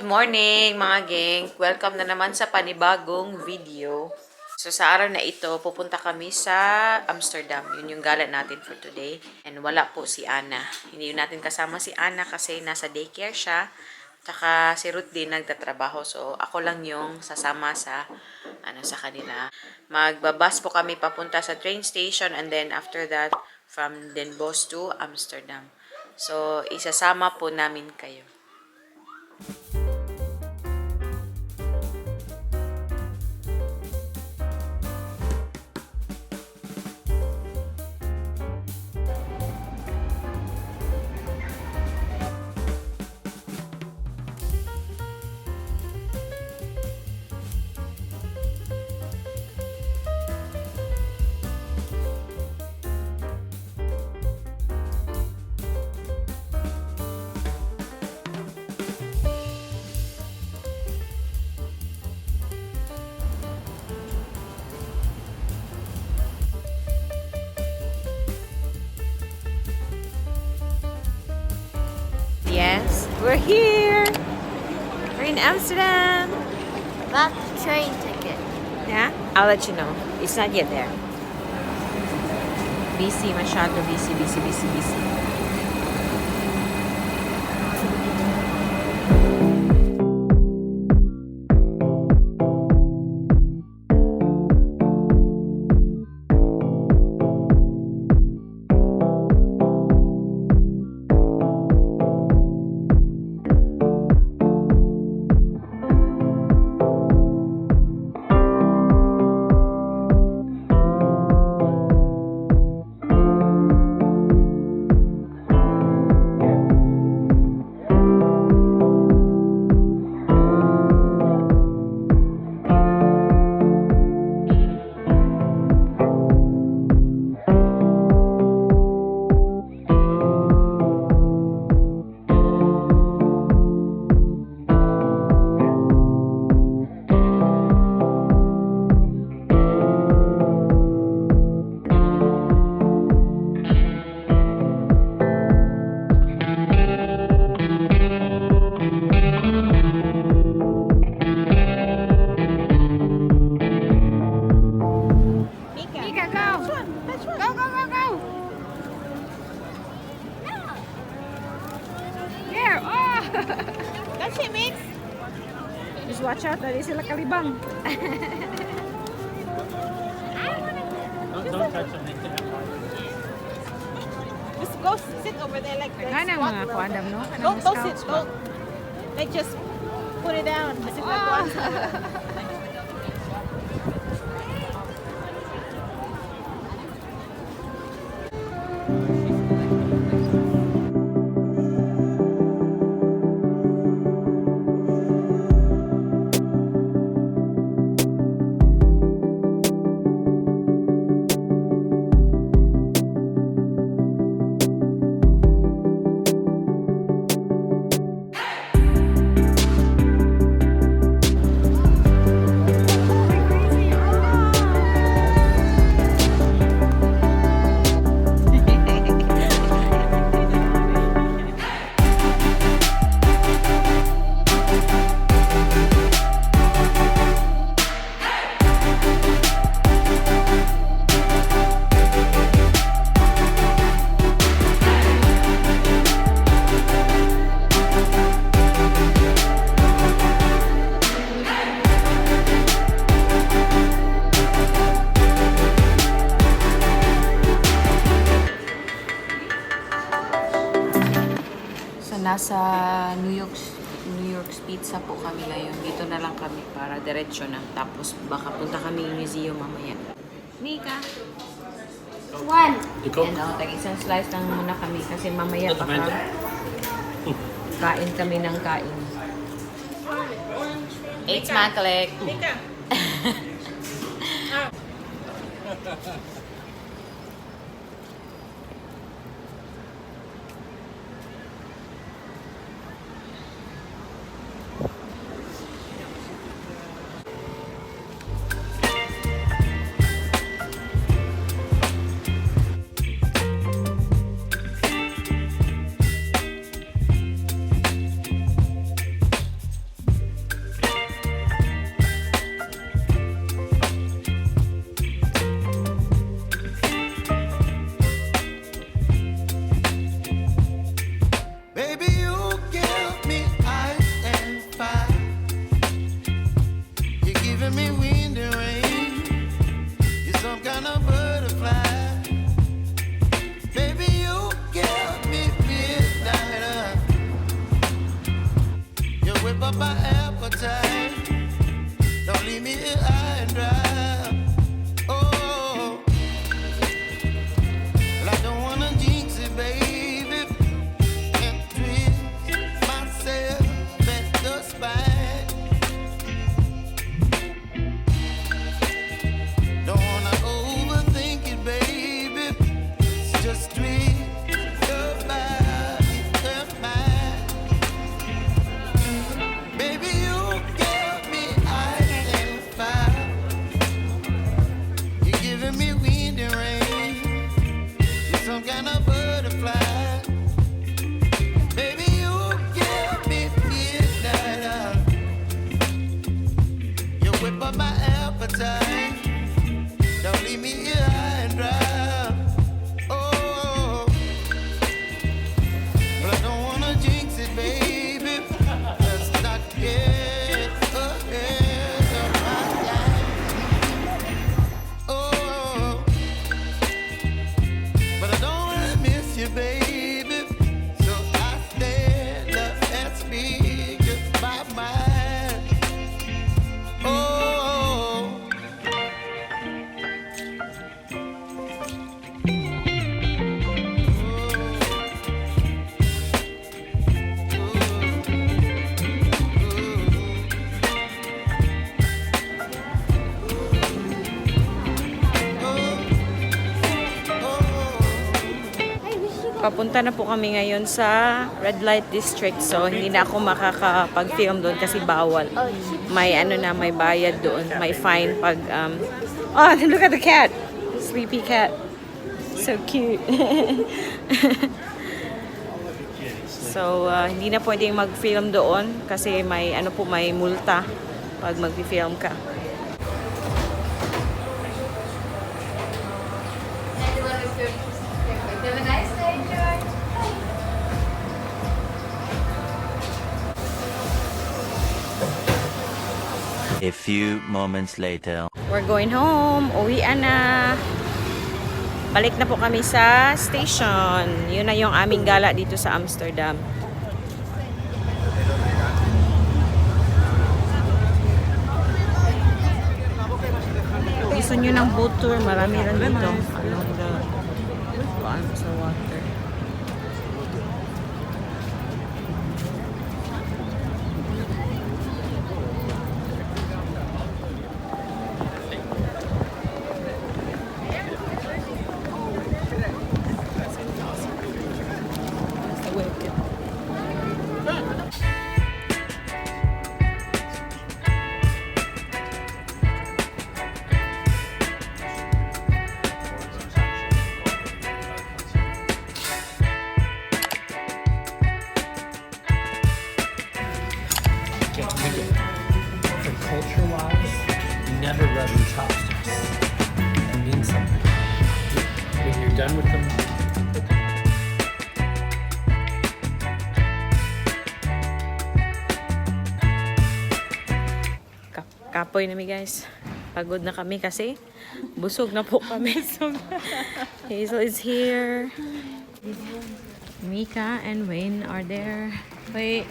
Morning, mga geng! Welcome na naman sa panibagong video. So sa araw na ito, pupunta kami sa Amsterdam. Yun yung gala natin for today. And wala po si Ana. Hindi yun natin kasama si Ana kasi nasa daycare siya. Tsaka si Ruth din nagtatrabaho. So ako lang yung sasama sa ano sa kanila. Magbabas po kami papunta sa train station and then after that from Den Bosch to Amsterdam. So isasama po namin kayo. Yes, we're here. We're in Amsterdam. About the train ticket. Yeah? I'll let you know. It's not yet there. Busy, masyado busy, busy, busy, busy. Mika, go! Go, go, go, go! There! Oh! That's it, Mix. Just watch out, dali sila kalibang. Don't touch them. They can have hard. Just go sit over there like Kanang squat mga a little kuan bit. no? Kanang Don't sit. scouts ba? Don't. Like just put it down. As if like one. So nasa New York's Pizza po kami ngayon. Dito na lang kami para diretso na. Tapos baka punta kami museum mamaya. Mika. One. The Coke. Yan o, tag isang slice lang muna kami kasi mamaya That's baka amazing. Kain kami ng kain. It's maklek. Mika. kind of butterfly. Baby, you give me midnight. You whip up my appetite. Don't leave me here high and dry. Oh, well, I don't wanna jinx it, baby, and twist myself at the spine. Don't wanna overthink it, baby. It's just twist your body and mine. Baby, you give me ice and fire. You're giving me wind and rain. You're some kind of butterfly. Baby, you give me midnight. You whip up my appetite. Don't leave me here high and dry. Oh, but I don't wanna jinx it, baby. Let's not get ahead of my time. Oh, but I don't wanna miss you, baby. So I stand up and speak just my mind. Oh. Papunta na po kami ngayon sa Red Light District. So, hindi na ako makakapag-film doon kasi bawal. May ano na, may bayad doon. May fine pag. Oh, look at the cat! Sleepy cat. So cute. So, hindi na pwedeng mag-film doon kasi may ano po, may multa pag mag-film ka. Have a nice day, George. A few moments later. We're going home. Uwian na. Balik na po kami sa station. Yun na yung aming gala dito sa Amsterdam. Gusto nyo ng boat tour, marami rin dito. Along the kuan sa water. Okay, okay. For culture wise, never rub your chopsticks. It means something. When you're done with them, put them Kapoy na mi, guys. Pagod na kami kasi busog na po kami. Hazel is here. Mika and Wayne are there. Wait.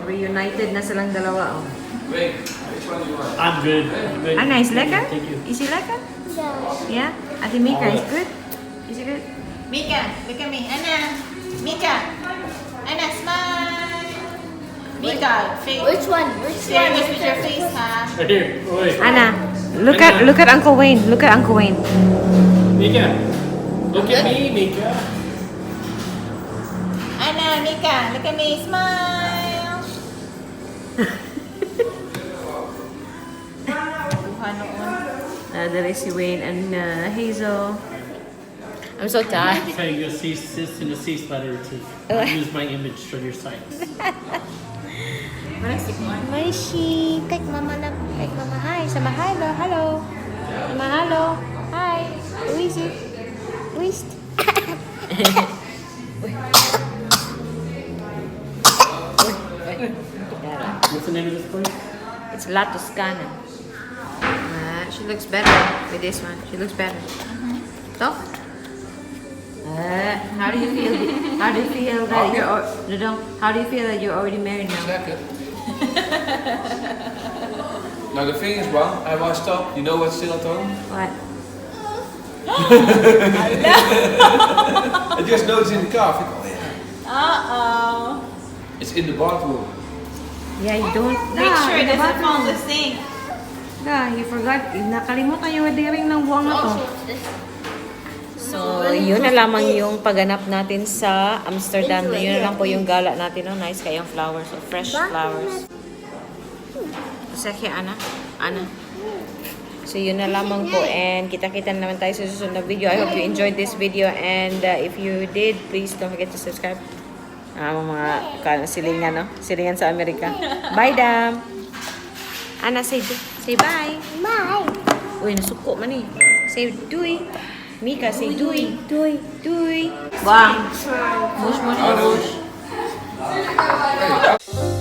Reunited na silang dalawa. Oh. I'm good. I'm good. Anna, is lekker? Thank you. Is he lekker? Yeah. Yeah? Ate Mika is good? Is he good? Mika, look at me. Anna, Mika. Anna, smile. Mika, face. Which one? Which Serious with your face, huh? Right here. Wait. Anna, look at Uncle Wayne. Look at Uncle Wayne. Mika. Look at me, Mika. Anna, Mika, look at me. Smile. Buha noon. There is si Wayne and Hazel. I'm so tired. Tell you a cease and desist letter to use my image for your sites. Marishi, kay mama na, kay mama hi, sama hello, hello. Sama hello. Hi. Who is it? Who is it? Yeah. What's the name of this place? It's La Toscana. Ah, she looks better with this one. She looks better. Toch? How do you feel? How do you feel that you're Dodong, how do you feel that you're already married now? Lekker. Now the thing is, one, I washed up. You know what's still at home? What? I just noticed in the car. I think, oh yeah. Uh-oh. It's in the bathroom. Yeah, you don't. Make sure it doesn't fall in the sink. Da, you forgot. Nakalimutan yung wedding ring ng buwang na to. So, yun na lamang yung pagganap natin sa Amsterdam. Yun na lang po yung gala natin. No? Nice kayong flowers. So, fresh flowers. Zeg je, Anna? Anna? So, yun na lamang po. And kita-kita na naman tayo sa susunod na video. I hope you enjoyed this video. And if you did, please don't forget to subscribe. Ah, mga silingan, no? Silingan sa Amerika. Bye, Dam! Anna, say bye. Bye. Uy, nasuko man eh. Say doei. Mika, say doei. Doei. Doei. Buang. Mush, mush, mush.